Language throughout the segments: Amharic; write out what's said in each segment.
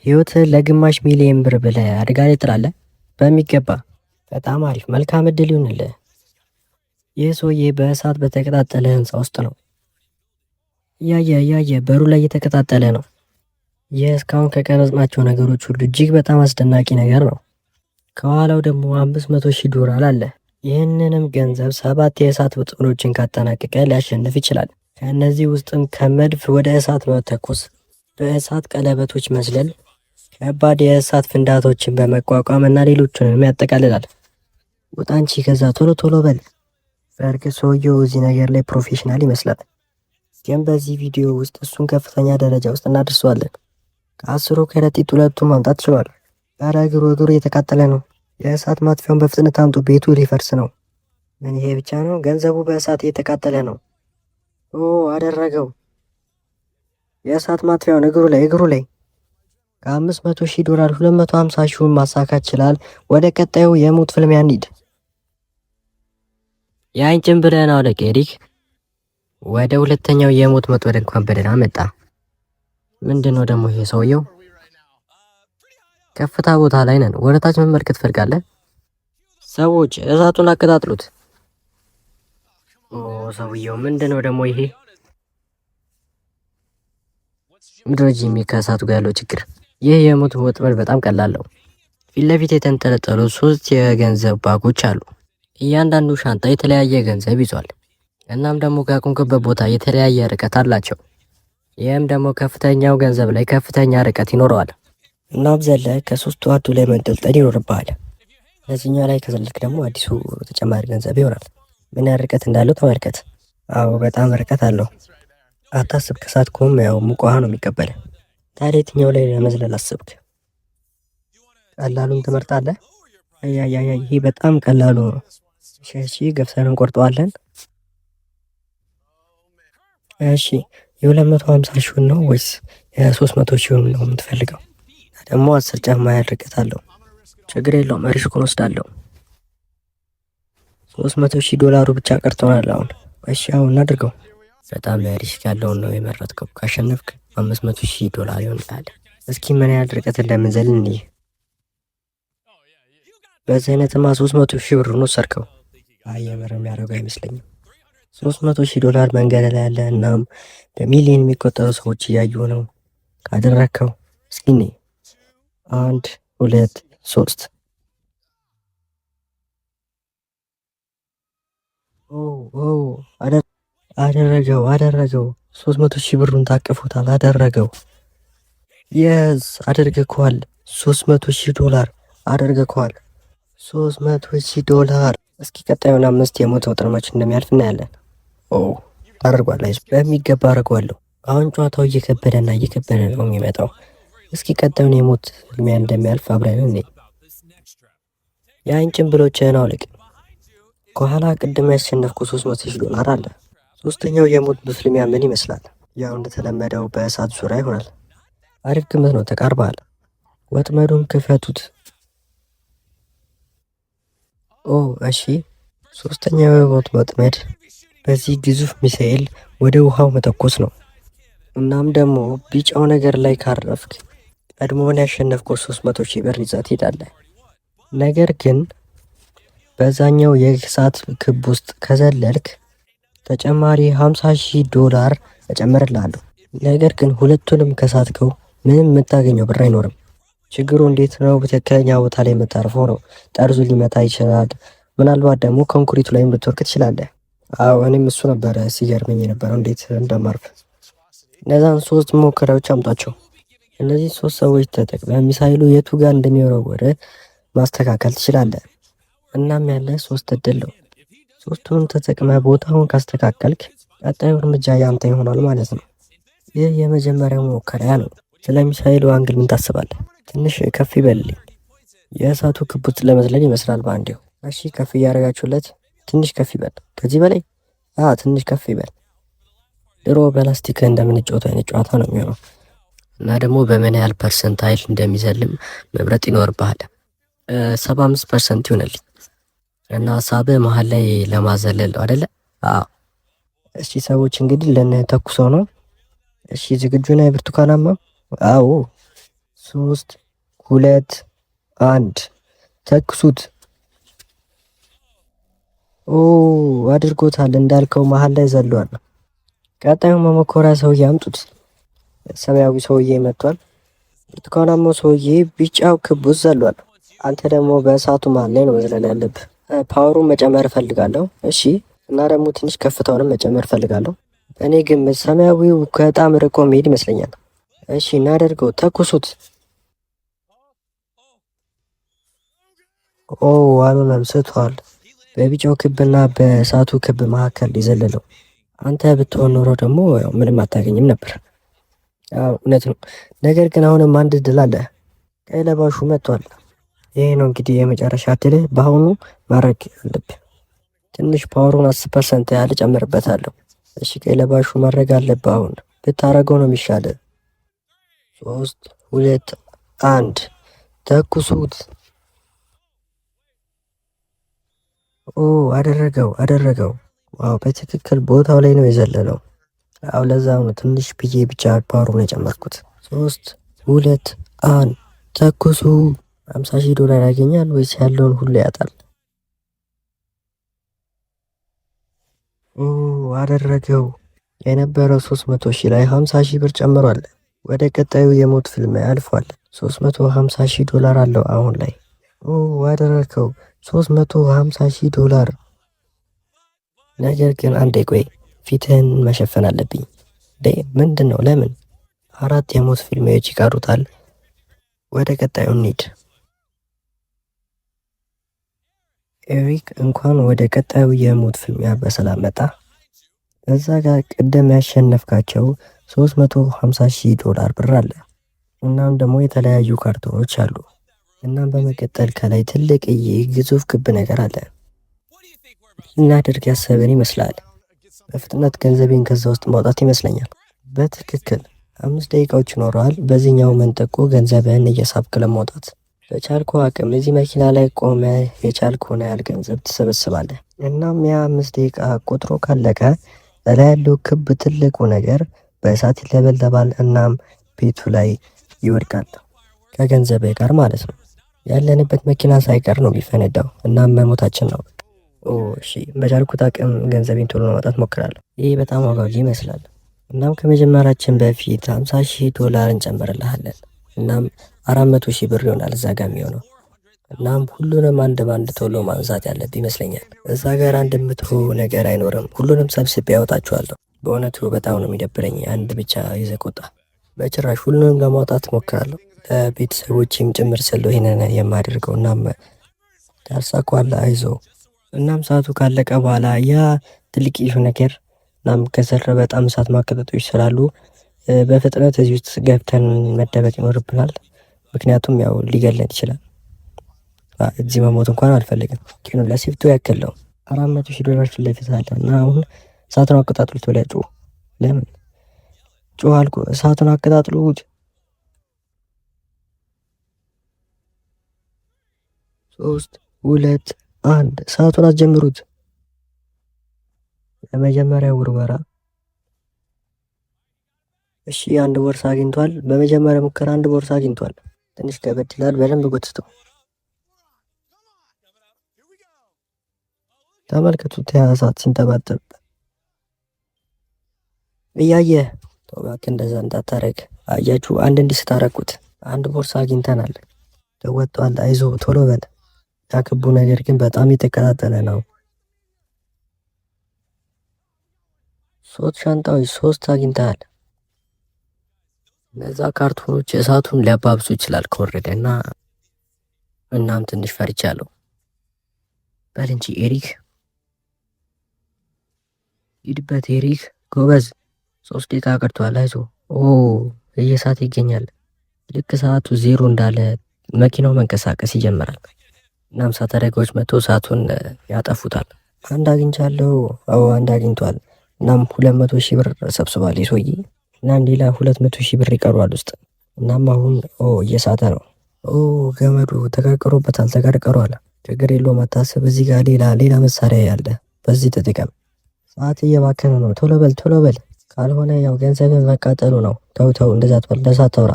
ህይወትህን ለግማሽ ሚሊየን ብር ብለህ አደጋ ላይ ጥላለህ? በሚገባ። በጣም አሪፍ። መልካም እድል ይሁንልህ። ይህ ሰውዬ በእሳት በተቀጣጠለ ህንፃ ውስጥ ነው። እያየ እያየ በሩ ላይ እየተቀጣጠለ ነው። ይህ እስካሁን ከቀረጽናቸው ነገሮች ሁሉ እጅግ በጣም አስደናቂ ነገር ነው። ከኋላው ደግሞ 500,000 ዶላር አለ። ይህንንም ገንዘብ 7 የእሳት ወጥመዶችን ካጠናቀቀ ሊያሸንፍ ይችላል። ከእነዚህ ውስጥም ከመድፍ ወደ እሳት መተኮስ፣ በእሳት ቀለበቶች መዝለል፣ ከባድ የእሳት ፍንዳታዎችን በመቋቋም እና ሌሎቹንም ያጠቃልላል። ውጣ አንቺ ከዛ ቶሎ ቶሎ በል። በእርግጥ ሰውየው እዚህ ነገር ላይ professional ይመስላል፣ ግን በዚህ ቪዲዮ ውስጥ እሱን ከፍተኛ ደረጃ ውስጥ እናደርሰዋለን። ከ10ሩ ከረጢት 2ቱ ማምጣት ችሏል። ኧረ እግሩ እግሩ እየተቃጠለ ነው። የእሳት ማጥፊያውን በፍጥነት አምጡ፣ ቤቱ ሊፈርስ ነው። ምን ይሄ ብቻ ነው? ገንዘቡ በእሳት እየተቃጠለ ነው። ኦ አደረገው። የእሳት ማጥፊያውን እግሩ ላይ እግሩ ላይ። ከ500,000 ዶላር 250 ሺውን ማሳካት ይችላል። ወደ ቀጣዩ የሞት ፍልሚያ እንሂድ። የአይን ጭንብልህን አውልቅ ኤሪክ። ወደ ሁለተኛው የሞት ወጥመድ እንኳን በደህና መጣ። ምንድነው ደግሞ ይሄ ሰውየው? ከፍታ ቦታ ላይ ነን። ወደ ታች መመልከት ትፈልጋለህ? ሰዎች እሳቱን አቀጣጥሉት። ኦ ሰውየው ምንድነው ደግሞ ይሄ? ምድረ ጂሚ ከእሳቱ ጋር ያለው ችግር። ይህ የሞት ወጥመድ በጣም ቀላል ነው። ፊት ለፊት የተንጠለጠሉ 3 የገንዘብ ባጎች አሉ። እያንዳንዱ ሻንጣ የተለያየ ገንዘብ ይዟል። እናም ደግሞ ከቆምክበት ቦታ የተለያየ ርቀት አላቸው። ይህም ደግሞ ከፍተኛው ገንዘብ ላይ ከፍተኛ ርቀት ይኖረዋል። እናም ዘለህ ከሶስቱ አንዱ ላይ መንጠልጠል ይኖርብሃል። ለዚህኛው ላይ ከዘለልክ ደግሞ አዲሱ ተጨማሪ ገንዘብ ይሆናል። ምን ያህል ርቀት እንዳለው ተመልከት። አዎ በጣም ርቀት አለው። አታስብ፣ ከሳትኩም ያው ሙቅ ውሃ ነው የሚቀበልህ። ታዲያ የትኛው ላይ ለመዝለል አሰብክ? ቀላሉን ትመርጣለህ? አይ አይ አይ፣ ይሄ በጣም ቀላሉ ነው። እሺ እሺ፣ ገፍተን እንቆርጠዋለን። እሺ የሁለት መቶ ሃምሳ ሺውን ነው ወይስ የሶስት መቶ ሺውን ነው የምትፈልገው? ደግሞ 10 ጫማ ያህል ርቀት አለው። ችግር የለውም፣ risk ኡን ወስዳለሁ። 300,000 ዶላሩ ብቻ ቀርቶናል አሁን። እሺ አሁን እናድርገው። በጣም risk ያለውን ነው የመረጥከው። ካሸነፍክ 500,000 ዶላር ይሆንልሃል። እስኪ ምን ያህል ርቀት እንደምንዘል እንይ። በዚህ አይነትማ 300,000 ብር ነው ወሰድከው። አይ የምር የሚያደርገው አይመስለኝም። 300,000 ዶላር መንገድ ላይ ያለ፣ እናም በሚሊዮን የሚቆጠሩ ሰዎች እያዩ ነው። ካደረከው እስኪ እንይ። 1 2 3። ኦ ኦ አደረገው አደረገው። 300,000 ብሩን ታቅፎታል። አደረገው። Yes አድርገከዋል። 300,000 ዶላር አድርገከዋል። 300,000 ዶላር። እስኪ ቀጣዩን 5 የሞት ወጥመዶች እንደሚያልፍ እናያለን። ኦ አደርጓለሁ፣ በሚገባ አደርገዋለሁ። አሁን ጨዋታው እየከበደና እየከበደ ነው የሚመጣው። እስኪ ቀጣዩን የሞት ፍልሚያ እንደሚያልፍ አብረን እንይ። የአይን ጭንብሎችህን አውልቅ። ከኋላ ቅድም ያሸነፍኩ 300,000 ዶላር አለ። ሶስተኛው የሞት ፍልሚያ ምን ይመስላል? ያው እንደተለመደው በእሳት ዙሪያ ይሆናል። አሪፍ ግምት ነው፣ ተቃርበሃል። ወጥመዱን ክፈቱት። ኦ እሺ፣ ሶስተኛው የሞት ወጥመድ በዚህ ግዙፍ ሚሳኤል ወደ ውሃው መተኮስ ነው። እናም ደግሞ ቢጫው ነገር ላይ ካረፍክ ቀድሞውን ያሸነፍከው 300,000 ብር ይዘህ ትሄዳለህ። ነገር ግን በዛኛው የእሳት ክብ ውስጥ ከዘለልክ ተጨማሪ 50,000 ዶላር እጨምርልሃለሁ። ነገር ግን ሁለቱንም ከሳትከው ምንም የምታገኘው ብር አይኖርም። ችግሩ እንዴት ነው በትክክለኛ ቦታ ላይ የምታርፈው ነው። ጠርዙ ሊመታ ይችላል። ምናልባት ደግሞ ኮንክሪቱ ላይም ልትወርቅ ትችላለህ። አዎ እኔም እሱ ነበረ ሲገርመኝ የነበረው እንዴት እንደማርፍ። እነዛን 3 ሙከራዎች አምጧቸው። እነዚህ 3 ሰዎች ተጠቅመህ ሚሳይሉ የቱ ጋር እንደሚወረወር ማስተካከል ትችላለህ። እናም ያለ 3 እድል ነው። 3ቱን ተጠቅመህ ቦታውን ካስተካከልክ ቀጣዩ እርምጃ ያንተ ይሆናል ማለት ነው። ይህ የመጀመሪያው ሙከራ ነው። ስለ ሚሳይሉ angle ምን ታስባለህ? ትንሽ ከፍ ይበልልኝ። የእሳቱ ክብ ውስጥ ለመዝለል ይመስላል በአንዴው። እሺ ከፍ እያደረጋችሁለት ትንሽ ከፍ ይበል። ከዚህ በላይ? አዎ ትንሽ ከፍ ይበል። ድሮ በላስቲክ እንደምንጫወተው አይነት ጨዋታ ነው የሚሆነው። እና ደግሞ በምን ያህል percentile እንደሚዘልም መምረጥ ይኖርብሃል። 75% ይሆናል። እና ሀሳብህ መሃል ላይ ለማዘለል ነው አይደለ? አዎ። እሺ ሰዎች እንግዲህ ለነተኩሰው ነው። እሺ ዝግጁ ነህ ብርቱካናማ? አዎ። 3፣ 2፣ 1፣ ተኩሱት። ኦ፣ አድርጎታል። እንዳልከው መሀል ላይ ዘሏል። ቀጣዩ መሞከሪያ ሰውዬ አምጡት። ሰማያዊ ሰውዬ መጥቷል። ብርቱካናማው ሰውዬ ቢጫው ክብ ውስጥ ዘሏል። አንተ ደግሞ በእሳቱ መሀል ላይ ነው መዝለል ያለብህ። Power ኡን መጨመር እፈልጋለሁ። እሺ፣ እና ደግሞ ትንሽ ከፍታውንም መጨመር እፈልጋለሁ። እኔ ግምት ሰማያዊው በጣም ርቆ መሄድ ይመስለኛል። እሺ፣ እናደርገው። ተኩሱት። ኦ፣ አልሆነም፣ ስቷል። በቢጫው ክብና በእሳቱ ክብ መካከል የዘለለው። አንተ ብትሆን ኖሮ ደግሞ ያው ምንም አታገኝም ነበር። አዎ፣ እውነት ነው። ነገር ግን አሁንም አንድ እድል አለ። ቀይ ለባሹ መጥቷል። ይሄ ነው እንግዲህ የመጨረሻ እድልህ። በአሁኑ ማድረግ አለብህ። ትንሽ power ኡን 10% ያህል እጨምርበታለሁ። እሺ፣ ቀይ ለባሹ ማድረግ አለብህ። አሁን ብታረገው ነው የሚሻለ። 3፣ 2፣ 1፣ ተኩሱት። ኦ፣ አደረገው፣ አደረገው። Wow፣ በትክክል ቦታው ላይ ነው የዘለለው። አዎ፣ ለዛ ነው ትንሽ ብዬ ብቻ power ኡን የጨመርኩት። 3፣ 2፣ 1፣ ተኩሱ። 50 ሺህ ዶላር ያገኛል ወይስ ያለውን ሁሉ ያጣል? ኦ፣ አደረገው። የነበረው 300 ሺህ ላይ 50 ሺህ ብር ጨምሯል። ወደ ቀጣዩ የሞት ፍልሚያ አልፏል። 350 ሺህ ዶላር አለው አሁን ላይ። ኦ፣ አደረገው። 350 ሺህ ዶላር። ነገር ግን አንዴ ቆይ፣ ፊትህን መሸፈን አለብኝ። ምንድን ነው? ለምን? አራት የሞት ፍልሚያዎች ይቀሩታል። ወደ ቀጣዩ እንሂድ። ኤሪክ፣ እንኳን ወደ ቀጣዩ የሞት ፍልሚያ በሰላም መጣ። እዛ ጋር ቅድም ያሸነፍካቸው 350 ሺህ ዶላር ብር አለ። እናም ደግሞ የተለያዩ ካርቶኖች አሉ። እናም በመቀጠል ከላይ ትልቅዬ ግዙፍ ክብ ነገር አለ። ልናደርግ ያሰብን ይመስላል። በፍጥነት ገንዘቤን ከዛ ውስጥ ማውጣት ይመስለኛል። በትክክል 5 ደቂቃዎች ይኖረዋል። በዚህኛው መንጠቆ ገንዘብህን እየሳብክ ለማውጣት በቻልኩ አቅም እዚህ መኪና ላይ ቆመ የቻልከውን ያህል ገንዘብ ትሰበስባለህ። እናም ያ 5 ደቂቃ ቆጥሮ ካለቀ እላይ ያለው ክብ ትልቁ ነገር በእሳት ይለበለባል። እናም ቤቱ ላይ ይወድቃል ከገንዘብ ጋር ማለት ነው። ያለንበት መኪና ሳይቀር ነው የሚፈነዳው። እናም መሞታችን ነው። ኦ፣ እሺ፣ በቻልኩት አቅም ገንዘቤን ቶሎ ለማውጣት ሞክራለሁ። ይህ በጣም አጓጊ ይመስላል። እናም ከመጀመራችን በፊት 50 ሺህ ዶላር እንጨምርልሃለን። እናም 400 ሺህ ብር ይሆናል እዛ ጋር የሚሆነው። እናም ሁሉንም አንድ በአንድ ቶሎ ማንሳት ያለብህ ይመስለኛል። እዛ ጋር አንድ የምትሆ ነገር አይኖርም። ሁሉንም ሰብስቤ ያወጣችኋለሁ። በእውነቱ በጣም ነው የሚደብረኝ። አንድ ብቻ ይዘህ ቆጣ። በጭራሽ ሁሉንም ለማውጣት ሞክራለሁ። ለቤተሰቦቼም ጭምር ስል ይሄንን የማደርገው። እናም ታሳካዋለህ፣ አይዞህ። እናም ሰዓቱ ካለቀ በኋላ ያ ትልቅ ነገር እናም ከስር በጣም እሳት ማቀጣጠሎች ስላሉ በፍጥነት እዚህ ውስጥ ገብተን መደበቅ ይኖርብናል። ምክንያቱም ያው ሊገለን ይችላል። እዚህ መሞት እንኳን አልፈልግም። ግን ለ safety ያክል ነው። 400 ሺህ ዶላር ፊት ለፊት አለ እና አሁን እሳቱን አቀጣጥሉት ብለህ ጩህ። ለምን ጩህ አልኩህ። እሳቱን አቀጣጥሉት። 3፣ 2፣ 1፣ እሳቱን አስጀምሩት። የመጀመሪያ ውርወራ። እሺ፣ አንድ ቦርሳ አግኝቷል። በመጀመሪያ ሙከራ አንድ ቦርሳ አግኝቷል። ትንሽ ከበድ ይላል። በደንብ ጎትተው። ተመልከቱት፣ ያ እሳት ሲንጠባጠብ እያየ። እባክህ እንደዛ እንዳታረግ። አያችሁ፣ አንድ እንዲህ ስታረጉት አንድ ቦርሳ አግኝተናል። ተወጧል። አይዞ፣ ቶሎ በል። ያ ክቡ ነገር ግን በጣም የተቀጣጠለ ነው። ሶስት ሻንጣዎች፣ ሶስት አግኝተሃል። እነዛ ካርቶኖች እሳቱን ሊያባብሱ ይችላል ከወረደ እና እናም ትንሽ ፈርቻለሁ። በል እንጂ ኤሪክ፣ ሂድበት ኤሪክ፣ ጎበዝ። 3 ደቂቃ ቀርቷል። አይዞ። ኦ፣ እየሳተ ይገኛል። ልክ ሰዓቱ 0 እንዳለ መኪናው መንቀሳቀስ ይጀምራል። እናም እሳት አደጋዎች መጥቶ እሳቱን ያጠፉታል። አንድ አግኝቻለሁ። አዎ፣ አንድ አግኝቷል። እናም 200 ሺህ ብር ሰብስቧል ይህ ሰውዬ። እናም ሌላ 200 ሺህ ብር ይቀሯል ውስጥ። እናም አሁን ኦ፣ እየሳተ ነው። ኦ፣ ገመዱ ተቀርቅሮበታል፣ ተቀርቅሯል። ችግር የለውም፣ አታስብ። እዚህ ጋር ሌላ ሌላ መሳሪያ ያለ በዚህ ተጠቀም። ሰዓት እየባከነ ነው። ቶሎ በል፣ ቶሎ በል። ካልሆነ ያው ገንዘብን መቃጠሉ ነው። ተው ተው፣ እንደዛ አትበል፣ እንደዛ አታውራ።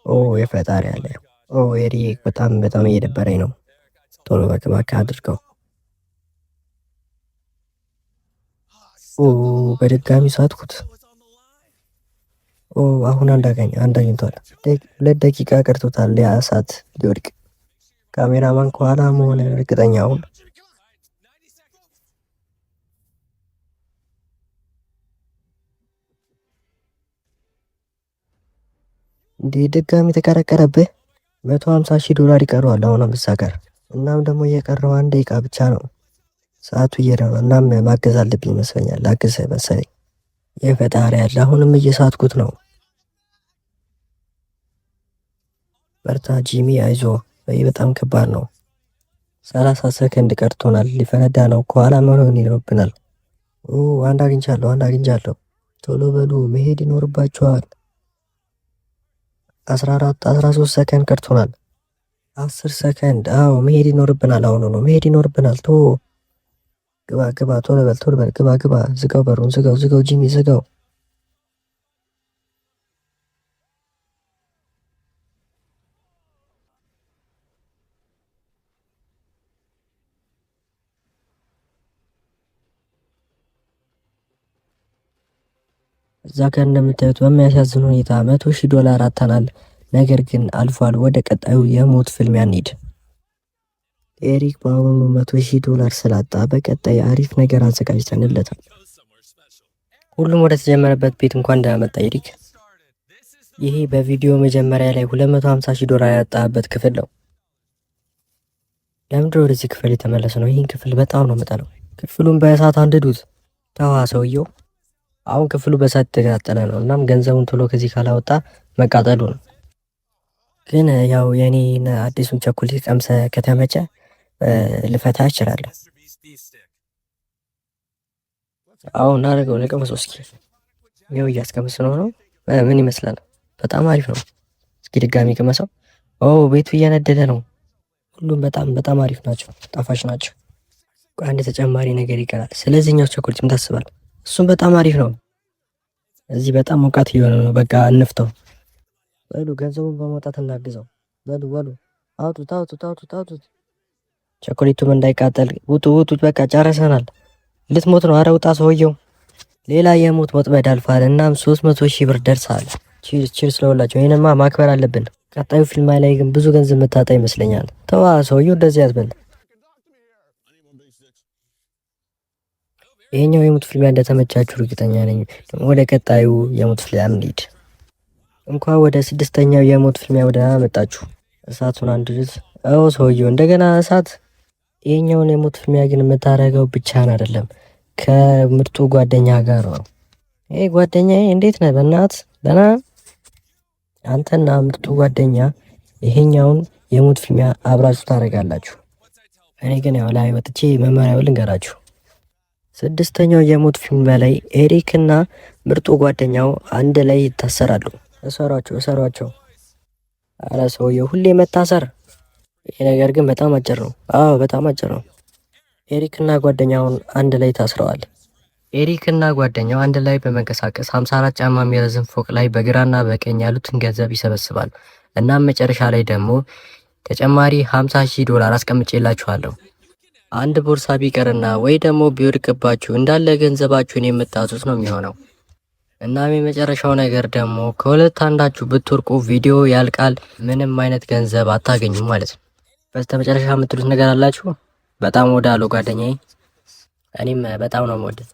ኦ የፈጣሪ አለ። ኦ ኤሪክ፣ በጣም በጣም እየደበረኝ ነው። ቶሎ እባክህ አድርገው። ኦ በድጋሚ ሳትኩት። ኦ አሁን አንድ አገኘ፣ አንድ አግኝቷል። 2 ደቂቃ ቀርቶታል ያ እሳት ሊወድቅ። ካሜራማን ከኋላ መሆን እርግጠኛ ሁን። እንዴ ድጋሚ ተቀረቀረብህ። 150,000 ዶላር ይቀረዋል አሁን እዛ ጋር። እናም ደግሞ የቀረው 1 ደቂቃ ብቻ ነው። ሰዓቱ እየሄደ ነው። እናም ማገዝ አለብኝ ይመስለኛል። ላግዝ መሰለኝ። የፈጣሪ ያለ አሁንም እየሳትኩት ነው። በርታ ጂሚ፣ አይዞ። ይህ በጣም ከባድ ነው። 30 ሰከንድ ቀርቶናል። ሊፈነዳ ነው። ከኋላ መሆን ይኖርብናል። ኦ አንድ አግኝቻለሁ፣ አንድ አግኝቻለሁ። ቶሎ በሉ መሄድ ይኖርባችኋል። 14፣ 13 ሰከንድ ቀርቶናል። 10 ሰከንድ። አዎ መሄድ ይኖርብናል። አሁን ነው መሄድ ይኖርብናል። ቶ ግባ ግባ፣ ቶሎ በል ቶሎ በል፣ ግባ ግባ። ዝጋው፣ በሩን ዝጋው፣ ዝጋው፣ ጂሚ ዝጋው። እዛ ጋር እንደምታዩት በሚያሳዝን ሁኔታ 100,000 ዶላር አጥተናል። ነገር ግን አልፏል። ወደ ቀጣዩ የሞት ፍልሚያ እንሂድ። ኤሪክ በአሁኑ 100,000 ዶላር ስላጣ በቀጣይ አሪፍ ነገር አዘጋጅተንለታል። ሁሉም ወደ ተጀመረበት ቤት እንኳን እንዳመጣ ኤሪክ። ይሄ በቪዲዮ መጀመሪያ ላይ 250,000 ዶላር ያጣበት ክፍል ነው። ለምንድን ነው ወደዚህ ክፍል የተመለሰ ነው? ይህን ክፍል በጣም ነው የምጠላው። ክፍሉን በእሳት አንድዱት። ተዋ ሰውየው። አሁን ክፍሉ በእሳት የተቃጠለ ነው። እናም ገንዘቡን ቶሎ ከዚህ ካላወጣ መቃጠሉ ነው። ግን ያው የኔን አዲሱን ቸኮሌት ቀምሰ ከተመቸ ልፈታ እችላለሁ። አሁን እናደርገው ልቅመሰው እስኪ። ይኸው እያስቀምስ ነው ነው። ምን ይመስላል? በጣም አሪፍ ነው። እስኪ ድጋሚ ቅመሰው። ኦ ቤቱ እየነደደ ነው። ሁሉም በጣም በጣም አሪፍ ናቸው፣ ጣፋጭ ናቸው። አንድ ተጨማሪ ነገር ይቀራል። ስለዚህኛው ቸኮሌት ምን ታስባለህ? እሱም በጣም አሪፍ ነው። እዚህ በጣም ሞቃት እየሆነ ነው። በቃ እንፍተው። በሉ ገንዘቡን በማውጣት እናግዘው። በሉ በሉ አውጡት፣ አውጡት፣ አውጡት፣ አውጡት። ቸኮሌቱም እንዳይቃጠል። ውጡ፣ ውጡ። በቃ ጨርሰናል። ልትሞት ነው። አረ ውጣ ሰውየው። ሌላ የሞት ወጥመድ አልፏል። እናም 300,000 ብር ደርሳል። Cheers cheers ለሁላቸው። ይህንማ ማክበር አለብን። ቀጣዩ ፊልም ላይ ግን ብዙ ገንዘብ የምታጣ ይመስለኛል። ተዋ ሰውየው እንደዚህ ያትበል። ይሄኛው የሞት ፍልሚያ እንደተመቻችሁ እርግጠኛ ነኝ። ወደ ቀጣዩ የሞት ፍልሚያ እንሂድ። እንኳን ወደ ስድስተኛው የሞት ፍልሚያ ወደ መጣችሁ። እሳቱን አንድዱት። ኦ ሰውየው እንደገና እሳት። ይሄኛውን የሞት ፍልሚያ ግን የምታደርገው ብቻህን አይደለም፣ ከምርጡ ጓደኛ ጋር ነው። ይሄ ጓደኛዬ እንዴት ነህ? በእናትህ ደህና? አንተና ምርጡ ጓደኛ ይሄኛውን የሞት ፍልሚያ አብራችሁ ታደርጋላችሁ። እኔ ግን ያው ላይ ወጥቼ መመሪያውን ልንገራችሁ። ስድስተኛው የሞት ፍልሚያ ላይ ኤሪክ እና ምርጡ ጓደኛው አንድ ላይ ይታሰራሉ። እሰሯቸው፣ እሰሯቸው። አረ ሰውየው ሁሌ መታሰር። ይሄ ነገር ግን በጣም አጭር ነው። አዎ በጣም አጭር ነው። ኤሪክ እና ጓደኛውን አንድ ላይ ታስረዋል። ኤሪክ እና ጓደኛው አንድ ላይ በመንቀሳቀስ 54 ጫማ የሚረዝም ፎቅ ላይ በግራና በቀኝ ያሉትን ገንዘብ ይሰበስባሉ። እናም መጨረሻ ላይ ደግሞ ተጨማሪ 50 ሺህ ዶላር አስቀምጬላችኋለሁ። አንድ ቦርሳ ቢቀርና ወይ ደግሞ ቢወድቅባችሁ እንዳለ ገንዘባችሁን የምታጡት ነው የሚሆነው። እናም የመጨረሻው ነገር ደግሞ ከሁለት አንዳችሁ ብትወርቁ ቪዲዮ ያልቃል። ምንም አይነት ገንዘብ አታገኙም ማለት ነው። በስተመጨረሻ የምትሉት ነገር አላችሁ? በጣም ወዳለው ጓደኛዬ፣ እኔም በጣም ነው የምወደው።